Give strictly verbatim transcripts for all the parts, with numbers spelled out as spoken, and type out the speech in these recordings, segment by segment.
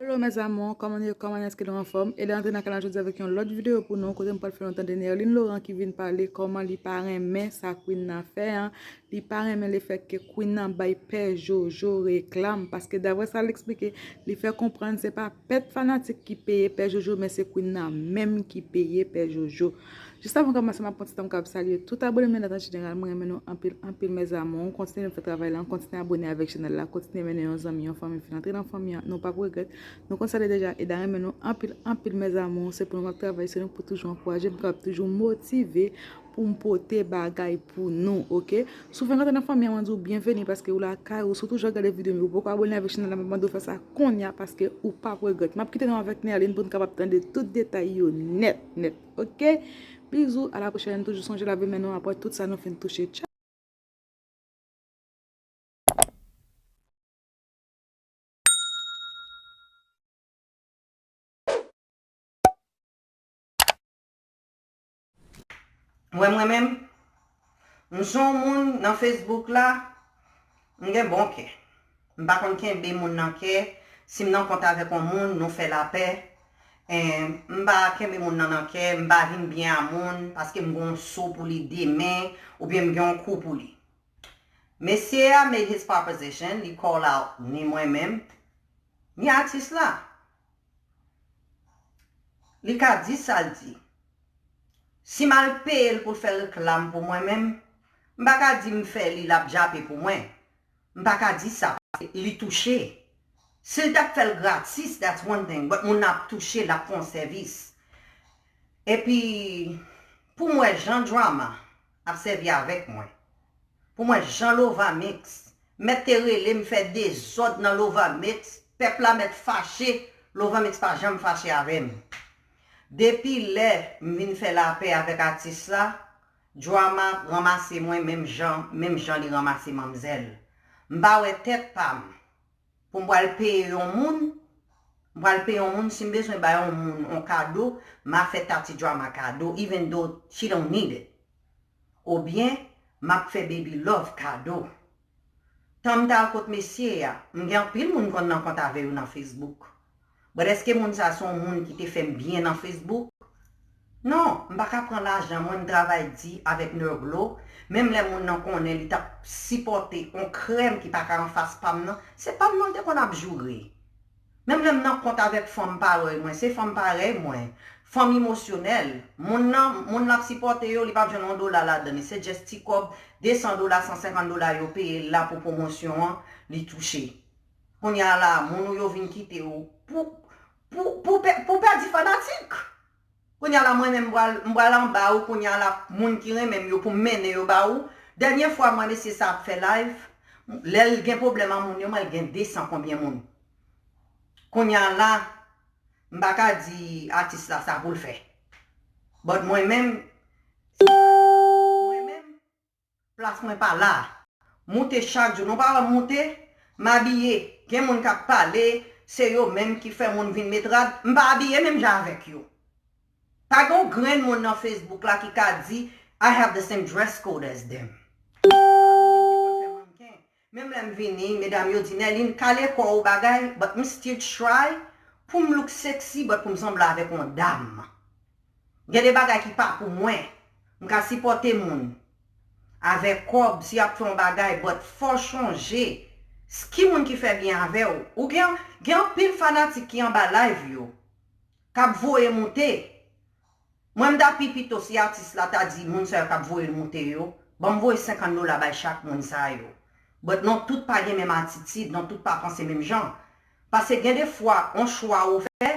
Hello mes amours, kòman nou ye, kòman èske nou anfòm? Eden antre nan kanal jodi avèk yon lòt videyo pou nou, kote m pral fè nou tande Nerline Laurent ki vin pale kòman li pa renmen sa Queen nan fè an, li pa renmen lefètke Queen nan bay Pè Jojo reklam, paske daprè sa l eksplike, li fè konprann se pa pèt fanatik ki peye Pè Jojo, men se Queen nan menm ki peye Pè Jojo. Jis avan m kòmanse, m ap pran ti tan m k ap salye tout abone m yo nan tan jeneral. Mwen renmen nou anpil, anpil mes amours. Kontinye nou fè travay la, kontinye abone avèk chanèl la, kontinye mennen yon zanmi, yon fanmi, vin antre nan fanmi an. Nou p ap regrèt. Nou konn sa deja, Eden renmen nou anpil, anpil mes amours. Se pou nou m ap travay, se nou pou toujou ankouraje m, k ap toujou motive pou m pote bagay pou nou, oke? Si w fenk antre nan fanmi an, mwen di w byenveni paske w lakay ou. Si w toujou ap gade videyo m yo, ou poko abone avèk chanèl la, m ap mande w fè sa kounye a paske ou p ap regrèt. M ap kite nou avèk Nerline pou n kapab tande tout detay yo nèt, nèt, oke? Bizou, a la pwochèn, toujou sonje lave men nou apre tout sa nou fin touche. Tchao! Mwen, mwen menm, m se yon moun nan Facebook la, m gen bon kè. M pa konn kenbe moun nan kè. Si m nan kont avèk yon moun, nou fè lapè. Eh, m pa kenbe moun nan nan kè, m pa vin byen a moun, paske m gen yon so pou li demen, oubyen m gen yon kou pou li. Mesye a made his proposition, li call out ni mwen menm, ni atis la. Li ka di sa l di. Si m al peye l pou l fè reklam pou mwen menm, m pa ka di m fè li, l ap djape pou mwen. M pa ka di sa, paske li touche. Si l t ap fè l gratis, that's one thing, but moun nan ap touche, l ap fè yon sèvis. Epi, pou m wè jan Drama ap sèvi avèk mwen, pou m wè jan Lovamix mèt te rele m fè dezòd nan Lovamix, pèp la mèt fache, Lovamix pa janm fache avè m. Depi lè m vin fè lapè avèk atis la, Drama ranmase mwen menm jan, menm jan li ranmase manmzèl. M pa wè tèt pa m pou m pral peye yon moun, m pral peye yon moun, si m bezwen bay yon moun yon kado, m a fè Tati Drama kado, even though she don't need it. Oubyen, m ap fè Baby Love kado. Tan m t al kot mesye a, m gen anpil moun konn nan kont avè yo nan Facebook. But èske moun sa se yon moun ki te fè m byen nan Facebook? Non, m pa ka pran lajan mwen, m travay di avèk Nerglo, menm lè moun nan konnen li t ap sipòte yon krèm ki pa ka anfas pa m nan, se pa m non l te konn ap joure. Menm lè m nan kont avèk fanm parèy mwen, se fanm parèy mwen, fanm emosyonèl, moun nan, moun l ap sipòte yo, li p ap jwenn yon dola ladan li, se just ti kòb, de san dola, san senkant dola yo peye l la pou pwomosyon an, li touche. Kounye a la, moun ou yo vin kite w pou, pou, pou, pè- pou pèdi fanatik. Kounye a la, mwen menm, m pral, m pral anba ou, kounye a la, moun ki renmen m yo, pou m mennen yo ba ou. Dènye fwa m wè mesye sa ap fè live, lè l gen pwoblèm a moun yo, mwen l gen de san konbyen moun. Kounye a la, m pa ka di atis la sa pou l fè. But mwen menm, mwen menm, plas mwen pa la. Moute chak jou. Nou pa wè m moute? M abiye. Gen moun k ap pale, se yo menm ki fè moun vin met rad. M pa abiye menm jan avèk yo. Pa gen yon grenn moun nan Facebook la ki ka di, I have the same dress code as them. Menm lè m vini, medam yo di, Nerline, kale kò w bagay, but m still try pou m look sexy, but pou m sanble avèk yon dam. Gen de bagay ki pa pou mwen. M ka sipòte moun avèk kòb si y ap fè yon bagay, but fò w chonje s- ki moun ki fè byen avè w. Ou gen, gen anpil fanatik ki anba live yo, k ap voye moute. Mwen, m ta pi pito si atis la ta di moun sa yo k ap voye l moute yo, ban m voye senkant dola bay chak moun sa yo. But nou tout pa gen menm atitid, nou tout pa panse menm jan. Paske gen de fwa, yon chwa ou fè,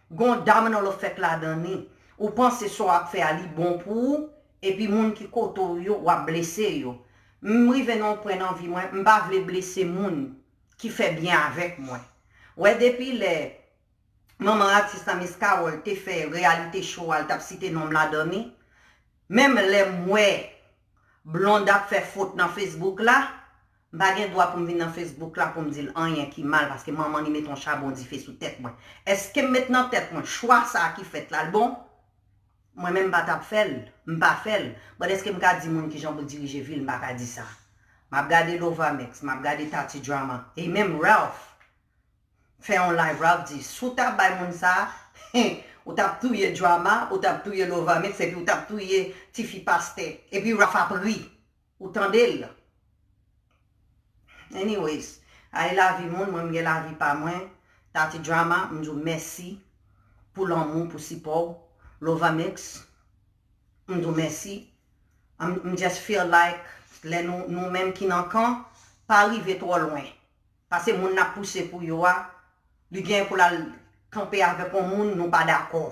gen yon domino effect ladan li. Ou panse sa w ap fè a li bon pou ou, epi moun ki kote w yo, w ap blese yo. M rive nan yon pwen nan vi mwen, m pa vle blese moun ki fè byen avèk mwen. Wè depi lè manman atis la, Miss Carole, te fè reality show a, l t ap site non m ladan li. Menm lè m wè Blonde ap fè fot nan Facebook la, m pa gen dwa pou m vin nan Facebook la pou m di l anyen ki mal, paske manman li met yon chabon dife sou tèt mwen. Èske m met nan tèt mwen chwa sa a ki fèt la, l bon? Mwen menm m pa t ap fè l, m pa fè l. But èske m ka di moun kijan pou dirije vi l? M pa ka di sa. M ap gade Lovamix, m ap gade Tati Drama, e menm Ralph. fè yon live, Ralph di, si w ta bay moun sa, ou t ap touye Drama, ou t ap touye Lovamix, epi ou t ap touye tifi pastè. Epi Ralph ap ri. Ou tande l. Anyways, a e lavi moun, mwen m gen lavi pa mwen. Tati Drama, m di w mèsi pou lanmou, pou sipò w. Lovamix, m di w mèsi. I'm, I'm just feel like lè nou, nou menm ki nan kan, pa rive twò lwen. Paske moun n ap pouse pou yo a, li gen pou l al kanpe avèk yon moun nou pa dakò.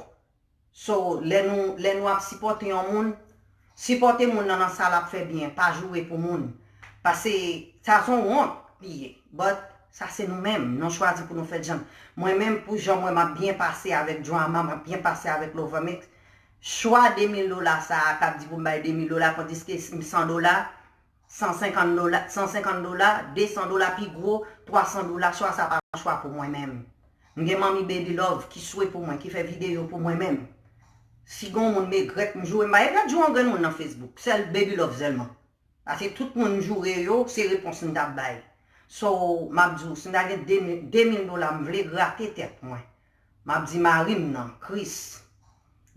So, lè nou, lè nou ap sipòte yon moun, sipòte moun nan nan sa l ap fè byen, pa joure pou moun. Paske sa se yon wont li ye. But sa se nou menm, nou chwazi pou nou fè jan. Mwen menm, pou jan mwen m ap byen pase avèk Drama, m ap byen pase avèk Lovamix, chwa de mil dola sa a k ap di pou m bay de mil dola, tandiske san dola, san senkant dola, san senkant dola, de san dola pi gwo, twa san dola, chwa sa pa yon chwa pou mwen menm. M gen manmi Baby Love ki swe pou mwen, ki fè videyo pou mwen menm. Si gon moun m egrèt, m joure, m pa egrèt joure yon grenn moun nan Facebook. Sèl Baby Love sèlman. Paske tout moun m joure yo, se repons m t ap bay. So, m ap di w, si m ta gen de mil, de mil dola, m vle grate tèt mwen. M ap di mari m nan, Chris,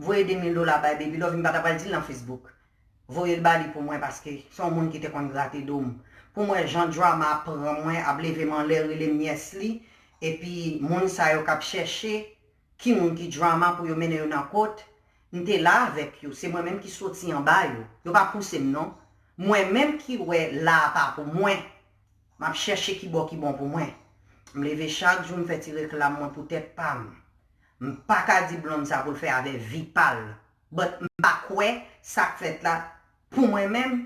voye de mil dola bay Baby Love, m pa ta pral di l nan Facebook. Voye l ba li pou mwen, paske se yon moun ki te konn grate do m. Pou mwen, jan Drama ap pran mwen, ap leve m anlè, rele m nyès li, epi moun sa yo k ap chèche ki moun ki Drama pou yo mennen yo nan kot, m te la avèk yo, se mwen menm ki soti anba yo. Yo pa pouse m non. Mwen menm ki wè la a pa pou mwen. M ap chèche ki bò ki bon pou mwen. M leve chak jou, m fè ti reklam mwen pou tèt pa m. M pa ka di blonde sa pou l fè avè vi pa l. But m pa kwè sa k fèt la pou mwen menm,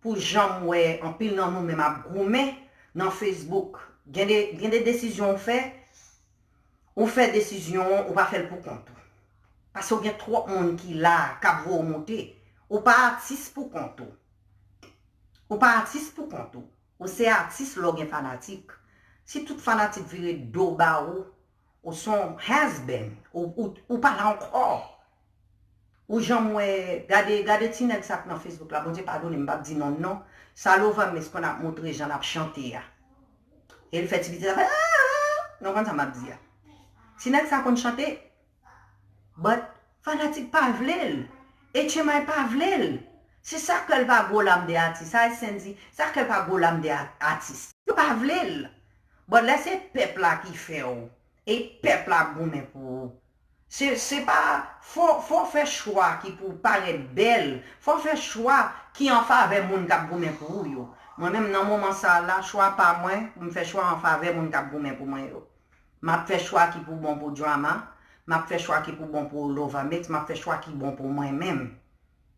pou jan m wè anpil nan nou menm ap goumen nan Facebook. Gen de, gen de desizyon w fè, ou fè desizyon an, ou pa fè l pou kont ou. Paske w gen twòp moun ki la, k ap voye w moute. Ou pa atis pou kont ou. Ou pa atis pou kont ou. Ou se atis lè w gen fanatik. Si tout fanatik vire do ba ou, ou se yon has been. Ou, ou, ou pa la ankò. Ou janm wè, gade, gade ti nèg sa k nan Facebook la, Bondye padone m, m p ap di non l non. Sa Lovamix konn ap montre jan l ap chante a. E l fè ti pitit la fè, "Ah!" Non, konn sa m ap di a. Ti nèg sa konn chante, but fanatik pa vle l. H M I pa vle l. Se sa kè l pa gwo la m de atis. Sa Ayisyen di, sa kè l pa gwo la m de a-, atis. Yo pa vle l. But lè se pèp la ki fè w, e pèp la ap goumen pou ou. Se, se pa, fò, fò w fè chwa ki pou parèt bèl, fò w fè chwa ki an favè moun k ap goumen pou ou yo. Mwen menm, nan moman sa a la, chwa pa mwen, pou m fè chwa an favè moun k ap goumen pou mwen yo. M ap fè chwa ki pou bon pou Drama, m ap fè chwa ki pou bon pou Lovamix, m ap fè chwa ki bon pou mwen menm.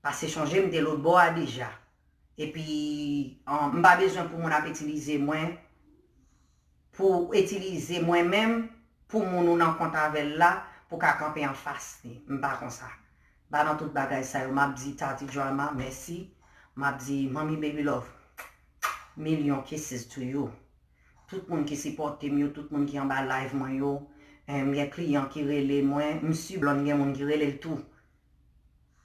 Paske sonje m te lòt bò a deja. Epi, an, m pa bezwen pou moun ap itilize mwen, pou itilize mwen menm, pou moun ou nan kont avè l la, pou ka kanpe anfas li. M pa konsa. M pa nan tout bagay sa yo. M ap di Tati Drama, mèsi. M ap di Manmi Baby Love, milyon kisses to you. Tout moun ki sipòte m yo, tout moun ki anba live mwen yo, eh, m gen kliyan ki rele mwen, m si blonde gen moun ki rele l tou.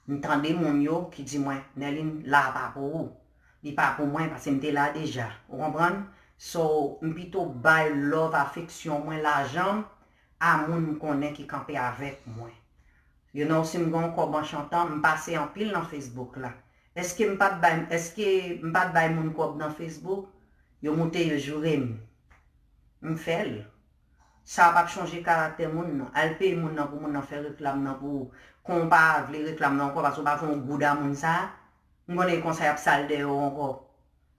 M tande moun yo ki di mwen, "Nerline, la a pa pou ou. Li pa pou mwen, paske m te la deja." Ou konprann? So, m pito bay love, afeksyon mwen, lajan m a moun m konnen ki kanpe avèk mwen. You know, si m gen yon kòb an chantan, m pase anpil nan Facebook la. Èske m pa t bay, èske m pa t bay moun kòb nan Facebook? Yo moute, yo joure m. M fè l. Sa p ap chanje karaktè moun nan. Al peye moun nan pou moun nan fè reklam nan pou ou. Kon w pa vle reklam nan ankò, paske w pa fè yon goud a moun sa a, m konnen e konsa y ap sal dèyè w ankò.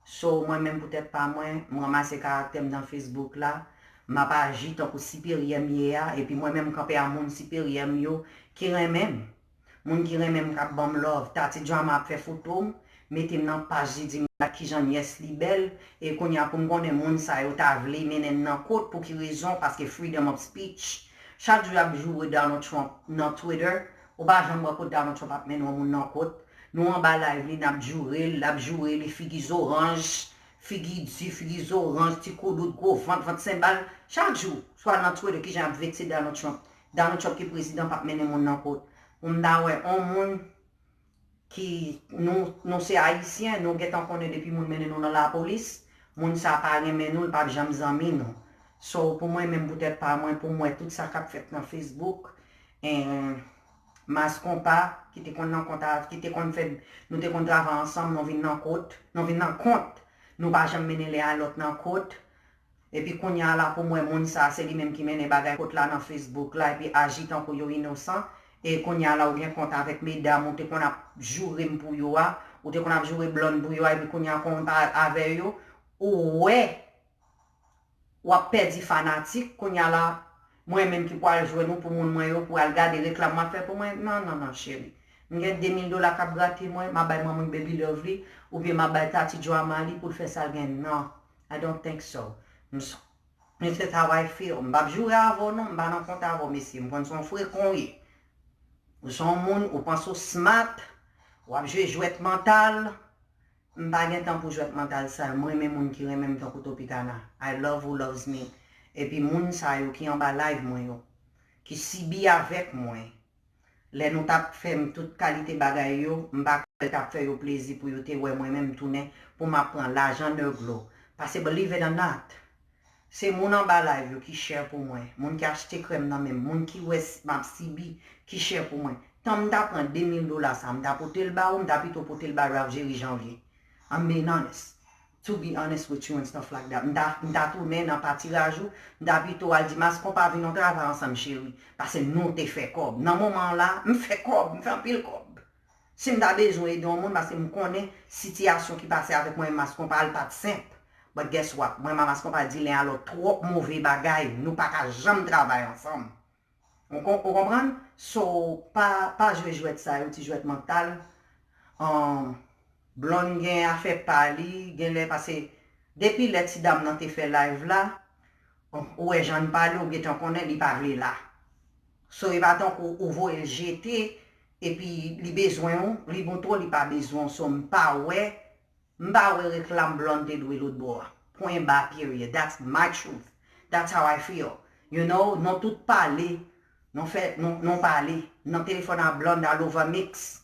So, mwen menm pou tèt pa mwen, m ranmase karaktè m nan Facebook la, m ap aji tankou siperyè m ye a, epi mwen menm m kanpe a moun siperyè m yo ki renmen m. Moun ki renmen m k ap ban m love. Tati Drama ap fè foto m, mete m nan paj li, di m gad kijan nyès li bèl, e kounye a pou m konnen moun sa yo ta vle mennen n nan kot, pou ki rezon, paske freedom of speech. Chak jou y ap joure Donald Trump nan Twitter, ou pa janm wè kot Donald Trump ap mennen yon moun nan kot. Nou anba live li, n ap joure l, l ap joure li, figi zoranj, figi di, figi zoranj, ti koulout, gwo vant, vant senbal. Chak jou, swa nan Twitter, kijan y ap vekse Donald Trump. Donald Trump ki prezidan p ap mennen moun nan kot. Pou m ta wè on moun ki, nou, nou se Ayisyen, nou gentan konnen depi moun mennen nou nan lapolis, moun sa pa renmen nou, l p ap janm zanmi nou. So, pou mwen menm, poutèt pa mwen, pou m wè tout sa k ap fèt nan Facebook, en, Mass Konpa, ki te konn nan kont a, ki te konn fè, nou te konn travay ansanm, nou vin nan kot, nou vin nan kont, nou pa janm mennen lè a lòt nan kot. Epi kounye a la, pou m wè moun sa, se li menm ki mennen bagay kot la nan Facebook la, epi aji tankou yo inosan. E kounye a la, ou gen kont avèk medam, ou te konn ap joure m pou yo a, ou te konn ap joure Blonde pou yo a, epi kounye a, kon w pa avè yo, ou wè, w ap pèdi fanatik, kounye a la, mwen menm ki pral jwenn ou pou moun mwen yo, pou al gade reklam w ap fè pou mwen, non, non, non, cheri. M gen de mil dola k ap grate mwen, m ap bay manman Baby Love li, oubyen m ap bay Tati Drama li pou l fè sa l gen, non. I don't think so. M s-, it's just how I feel. M p ap joure avè w non, m pa nan kont avè w, mesye. M konn se yon frekan w ye. Ou se yon moun, ou panse w smart, w ap jwe jwèt mantal. M pa gen tan pou jwèt mantal sa yo. M renmen moun ki renmen m tankou Topicana. I love who loves me. Epi moun sa yo ki anba live mwen yo, ki sibi avèk mwen, lè nou t ap fè m tout kalite bagay yo, m pa kwè l t ap fè yo plezi pou yo te wè mwen menm tounen pou m ap pran lajan nèg lo. Paske believe it or not, se moun anba live yo ki share pou mwen, moun ki achte krèm nan men m, moun ki wè s-, m ap sibi, ki share pou mwen. Tan m ta pran de mil dola sa, m ta pote l ba ou, m ta pito pote l ba Ralph Jerry Janvier. I'm being honest. To be honest with you and stuff like that. M ta, m ta tounen nan patiraj ou, m ta pito al di Mass Konpa vin nou travay ansanm, cheri. Paske nou te fè kòb. Nan moman an la, m fè kòb, m fè anpil kòb. Si m ta bezwen ede yon moun, paske m konnen sitiyasyon ki pase avèk mwen e Mass Konpa, l pa t senp. But guess what? Mwen, Mass Konpa di len a lòt twòp move bagay, nou pa ka janm travay ansanm. Ou kon-, ou konprann? So, pa, pa jwe jwèt sa yo, ti jwèt mantal. Um, Blonde gen afè pa li, gen lè pase, depi lè ti dam nan te fè live la, ou wè jan l pale, ou gentan konnen li pa vle la. So, e pa tankou ou voye l jete, epi li bezwen w, li bon twò, li pa bezwen w. So, m pa wè, m pa wè reklam Blonde te dwe lòt bò a. Pwen ba, period. That's my truth. That's how I feel. You know, nou tout pale, nou fè, nou, nou pale. Nan telefòn a Blonde, a Lova Mix.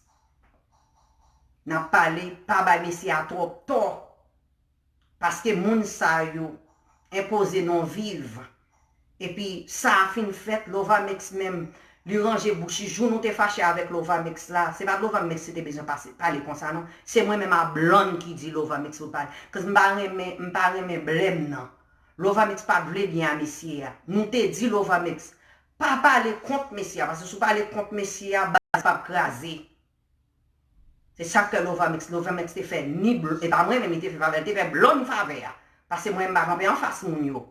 N ap pale, pa bay mesye a twòp tò. Paske moun sa yo enpoze nou viv. Epi sa a fin fèt, Lova Mix menm, li ranje bouch li. Jou nou te fache avèk Lova Mix la, se pa t Lova Mix ki te bezwen pase, pale konsa non. Se mwen menm a Blonde ki di Lova Mix pou l pale. Cause m pa renmen, m pa renmen blèm nan. Lova Mix pa t vle byen a mesye a. Nou te di Lova Mix, pa pale kont mesye a, paske si w pale kont mesye a, baz p ap kraze. Se sa k fè Lova Mix, Lova Mix te fè ni Bl-, e pa mwen menm li te fè favè, li te fè Blonde favè a. Paske mwen m pa kanpe anfas moun yo.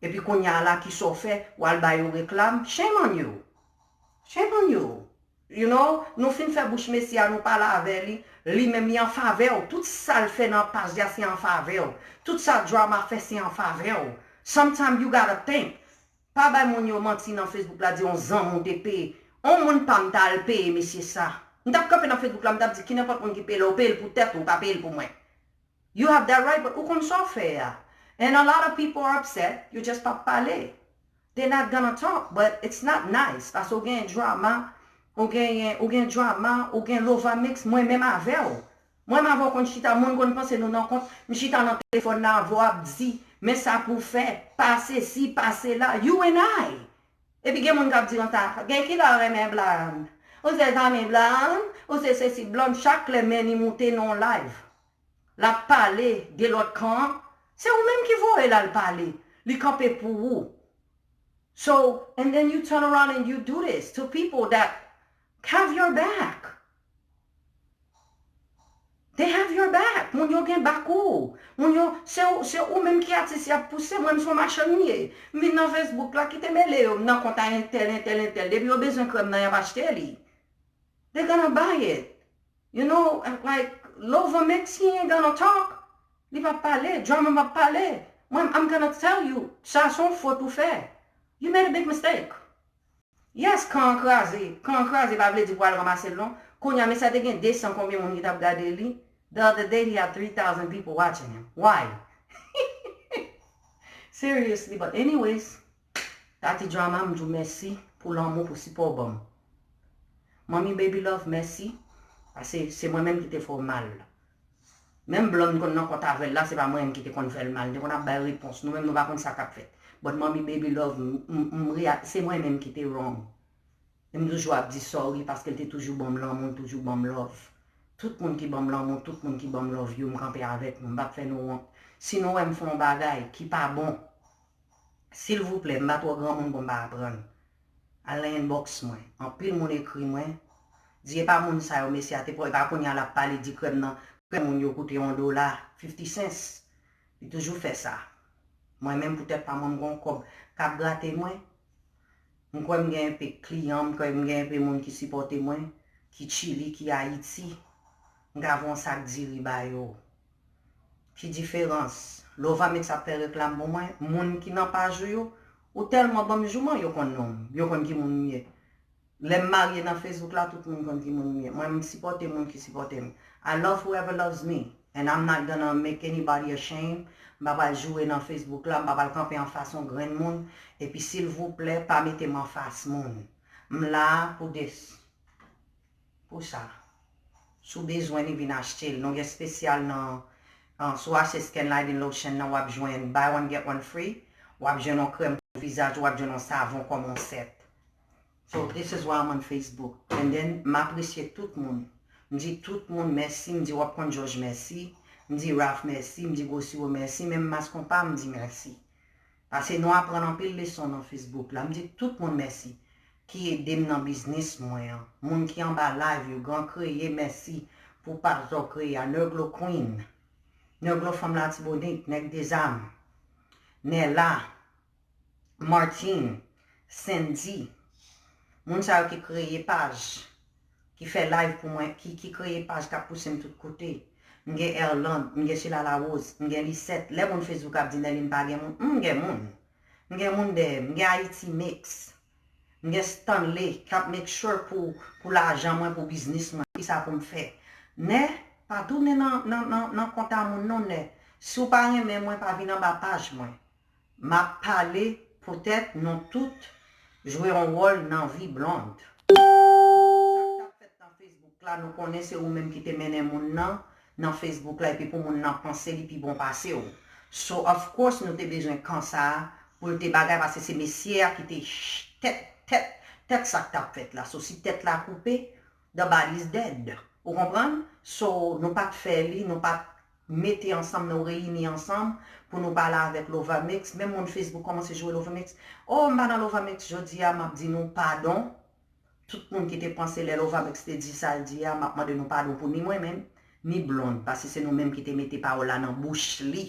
Epi kounye a la, kisa w fè, w al ba yo reklam, shame on you. Shame on you. You know, nou fin fè bouch mesye a, nou pale avè li, li menm li an favè w. Tout sa l fè nan paj li a se an favè w. Tout sa Drama fè se an favè w. Sometimes you gotta think. Pa bay moun yo manti nan Facebook la, di yon zanmi w te peye. On moun pa m ta al peye mesye sa. M t ap kanpe nan Facebook la, m t ap di ki nenpòt moun ki peye l, ou peye l pou tèt ou, ou pa peye l pou mwen. You have that right, but ou konn sa w fè a. And a lot of people are upset, yo just p ap pale. They not gonna talk, but it's not nice. Paske ou gen Drama, ou gen, ou gen Drama, ou gen Lova Mix, mwen menm avè w. Mwen m avè w konn chita, moun konn panse nou nan kont, m chita nan telefòn nan avè w ap di, men sa pou w fè, pa sesi, pa sela, you and I. Epi gen moun k ap di konsa, gen kilè w renmen Blonde, ou se zanmi Blonde, ou se sesi Blonde, chak lè men li moute nan yon live. L ap pale de lòt kan an, se ou menm ki voye l al pale, li kanpe pou ou. So, and then you turn around and you do this to people that have your back. They have your back. Moun yo gen bak ou. Moun yo, se ou, se ou menm ki atis y ap pouse. Mwen, m se yon machann m ye. M vin nan Facebook la, kite mele yo. M nan kont a entèl, entèl, entèl. Depi yo bezwen krèm nan, y ap achte li. They gonna buy it. You know, like, Lova Mix, he ain't gonna talk. Li p ap pale. Drama p ap pale. Mwen, I'm gonna tell you. Sa se yon fot ou fè. You made a big mistake. Yes, kan an kraze. Kan an kraze pa vle di pou al ranmase l non. Kounye a, mesye a te gen de san konbyen moun ki t ap gade li. The other day, he had three thousand people watching him. Why? Seriously, but anyways, Tati Drama, m di w mèsi pou lanmou, pou sipò w ban m. Manmi Baby Love, mèsi. Paske se mwen menm ki te fè w mal. Menm Blonde konn nan kont avè l la, se pa mwen menm ki te konn fè l mal. Li te konn ap bay repons. Nou menm, nou pa konn sa k ap fèt. But Mommy Baby Love, m, m, m reya-, se mwen menm ki te wrong. E m toujou ap di sorry paske l te toujou ban m lanmou, l toujou ban m love. Tout moun ki ban m lanmou, tout moun ki ban m love yo, m kanpe avèk nou, m p ap fè nou wont. Si nou wè m fè yon bagay ki pa bon, silvouplè, m pa twò granmoun pou m pa aprann. Al nan inbox mwen. Anpil moun ekri mwen, di e pa moun sa yo mesye a te pran, e pa kounye a l ap pale di krèm nan, krèm moun yo koute yon dola, fifty cents. Li toujou fè sa. Mwen menm poutèt pa mwen m gon kòb k ap grate mwen. M kwè m gen enpe kliyan, m kwè m gen enpe moun ki sipòte mwen, ki Chili, ki Ayiti. M ka voye yon sak diri ba yo. Ki diferans? Lovamix ap fè reklam pou mwen, moun ki nan paj ou yo, ou tèlman ban m jouman, yo konn non m, yo konn ki moun m ye. Lè m marye nan Facebook la, tout moun konn ki moun m ye. Mwen, m sipòte moun ki sipòte m. I love whoever loves me. And I'm not gonna make anybody ashamed. M pa pral joure nan Facebook la, m pa pral kanpe anfas yon grenn moun. Epi silvouplè, pa mete m anfas moun. M la pou des, pou sa. Si w bezwen li, vin achte l. Nou gen espesyal nan, ah, si w achte Skin Lightening Lotion nan, w ap jwenn buy one get one free. W ap jwenn yon krèm pou vizaj, w ap jwenn yon savon kòm yon sèt. So, this is why I'm on Facebook. And then, m apresye tout moun. M di tout moun mèsi, m di W ap Konn Jòj mèsi, m di Ralph mèsi, m di Gwo Siwo mèsi, menm Mas Konpa, m di mèsi. Paske nou aprann anpil leson nan Facebook la. M di tout moun mèsi ki ede m nan biznis mwen an. Moun ki anba live yo, Gran Kreye, mèsi pou paj sa w kreye a. Negro Queen, Negro Fanm Latibonit, Nèg Dezam, Nèla, Martine, Sandy, moun sa yo ki kreye paj, ki fè live pou mwen, ki, ki kreye paj k ap pouse m tout kote. M gen Erlande, m gen Sheila Larose, m gen Lisette. Lè moun Facebook ap di Nèli m pa gen moun, m gen moun. M gen moun dèyè m, m gen Haiti Mix. M gen Stanley k ap make sure pou, pou lajan mwen, pou biznis mwen, kisa pou m fè. Nè, pa tounen nan, nan, nan, nan kont a moun non, nè. Si w pa renmen mwen, pa vin anba paj mwen. M ap pale poutèt nou tout jwe yon wòl nan vi Blonde. Sa k t ap fèt nan Facebook la, nou konnen se ou menm ki te mennen moun nan, nan Facebook la, epi pou moun nan panse li pi bon pase w. So, of course, nou te bezwen kan sa a pou l te bagay, paske se mesye a ki te ch-, tèt, tèt, tèt sa k t ap fèt la. So, si tèt la koupe, the body is dead. Ou konprann? So, nou pa t fè li, nou pa t mete ansanm, nou reyini ansanm pou nou pale avèk Lovamix. Menm moun Facebook kòmanse joure Lovamix. Oh, m pa nan Lovamix jodi a, m ap di nou padon. Tout moun ki te panse lè Lovamix te di sa l di a, m ap mande nou padon pou ni mwen menm, ni Blonde, paske se nou menm ki te mete pawòl la nan bouch li.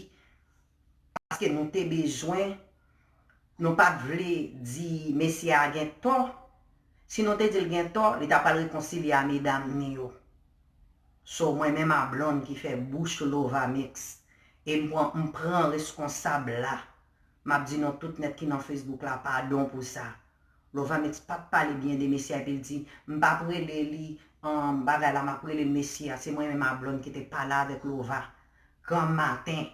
Paske nou te bezwen, nou pa t vle di mesye a gen tò. Si nou te di l gen tò, li ta pral rekonsilye a medam ni yo. So, mwen menm a Blonde ki fè bouch Lovamix. E m pran, m pran reskonsab la. M ap di nou tout nèt ki nan Facebook la padon pou sa. Lovamix pa t pale byen de mesye a epi l di, m p ap rele li, um, bagay la, m ap rele l mesye a. Se mwen menm a Blonde ki te pale avèk Lova. Granm maten,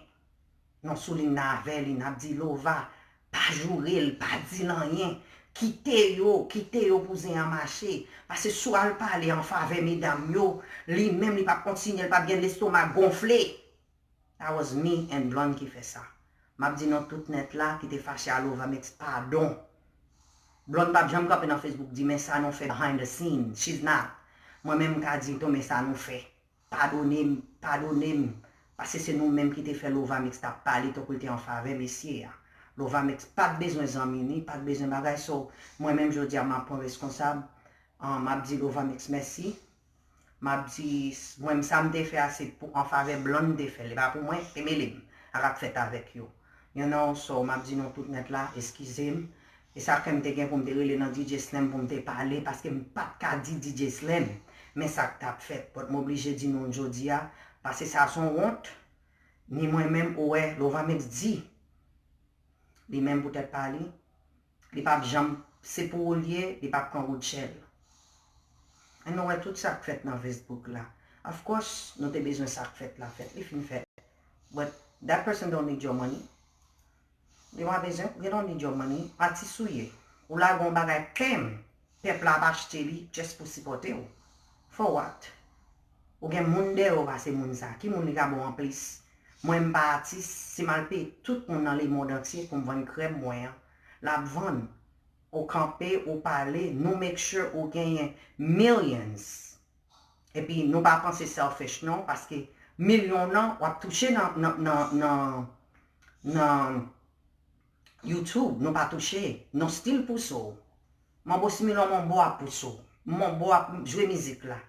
nou sou liy nan avè li, n ap di, Lova, pa joure l, pa di l anyen. Kite yo, kite yo pou zen an mache. Paske si w al pale an favè medam yo, li menm li p ap kontinye, l p ap gen lestomak gonfle. That was me and Blonde ki fè sa. M ap di nou tout nèt la ki te fache a Lovamix padon. Blonde p ap janm kanpe nan Facebook di men sa nou fè behind the scene. She's not. Mwen menm m ka di tou men sa nou fè. Padone m, padone m. Paske se nou menm ki te fè Lovamix t ap pale tankou l te an favè mesye a. Lovamix pa t bezwen zanmi ni, pa t bezwen bagay. So, mwen menm jodi a m ap pran reskonsab. Ah, m ap di Lovamix mèsi. M ap di, mwen, sa m te fè a, se pou an favè Blonde m te fè l. E pa pou mwen, te mele m ak sa k fèt avèk yo. You know, so, m ap di nou tout nèt la, eskize m. E sa k fè m te gen pou m te rele nan D J Slam pou m te pale, paske m pa t ka di D J Slam. Men sa k t ap fèt. But m oblije di nou l jodi a, paske sa se yon wont. Ni mwen menm, ou wè, Lovamix di. Li menm poutèt pa li, li p ap janm, se pou ou l ye, li p ap pran wout chèl. And nou wè tout sa k fèt nan Facebook la. Of course, nou te bezwen sa k fèt la fèt, li fin fèt. But that person don't need your money. Li pa bezwen, they don't need your money. Atis ou ye. Ou lage yon bagay pèm, pèp la ap achte li just pou sipòte w. For what? Ou gen moun dèyè w pase moun sa. Ki moun li ka ba w anplis? Mwen m pa atis, si m al peye tout moun nan lemond antye pou m vann krèm mwen an, l ap vann. Ou kanpe, ou pale, nou make sure ou genyen millions. Epi nou pa panse selfish non, paske milyon nan w ap touche nan, nan, nan, nan, nan YouTube, nou pa touche, nou still pouse w. Manbo Similon, Manbo ap pouse w. Manbo ap jwe mizik la.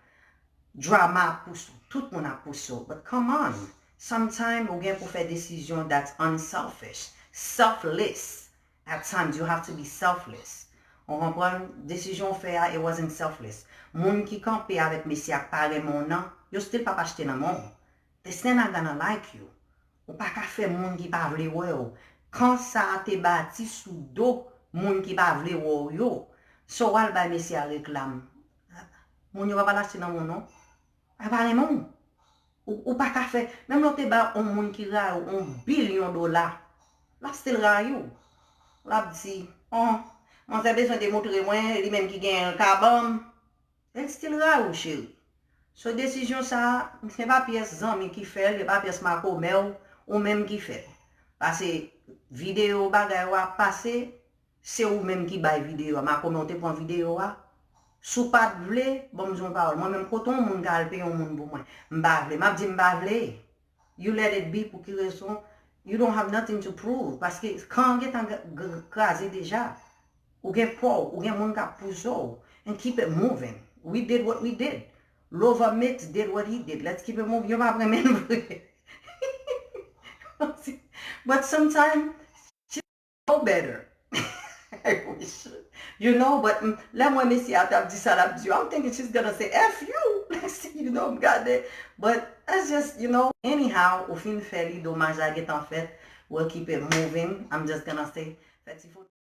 Drama ap pouse w. Tout moun ap pouse w. But come on. Sometime ou gen pou fè desizyon that's unselfish. Selfless. At times you have to be selfless. Ou konprann? Desizyon w fè a, it wasn't selfless. Moun ki kanpe avèk mesye a k pa renmen w nan, yo still p ap achte nan men w. They're still not gonna like you. Ou pa ka fè moun ki pa vle wè w. Kan sa a te bati sou do moun ki pa vle wè w yo. So w al bay mesye a reklam. Moun yo pa pral achte nan men w non. Yo pa renmen w. Ou, ou pa ka fè, menm lè w te bay yon moun ki rayi w yon bilyon dola, l ap still rayi w. L ap di, oh, manzè bezwen demontre mwen, li menm ki genyen l ka ban m. L still rayi w, cheri. So, desizyon sa a, se pa pyès zanmi ki fè l, se pa pyès makomè w, ou menm ki fè l. Pase videyo bagay ou a pase, se ou menm ki bay videyo a. Makomè w te pran videyo a. Si w pa t vle, ban m di w yon pawòl. Mwen menm, kote yon moun ka al peye yon moun pou mwen? M pa vle. M ap di m pa vle. You let it be pou ki rezon? You don't have nothing to prove. Paske kan an gentan g- g- kraze deja. Ou gen pa w, ou gen moun k ap pouse w. And keep it moving. We did what we did. Lova Mix did what he did. Let's keep it moving. Yo pa renmen l vre. But sometimes, she know better. I wish. You know, but mm, lè mwen mesye a t ap di sa, l ap di, I'm thinking she's gonna say, F you. Like, si, you know, m gade. But that's just, you know, anyhow, ou fin fè li, domaj la gentan fèt. We'll keep it moving. I'm just gonna say, fè ti foto.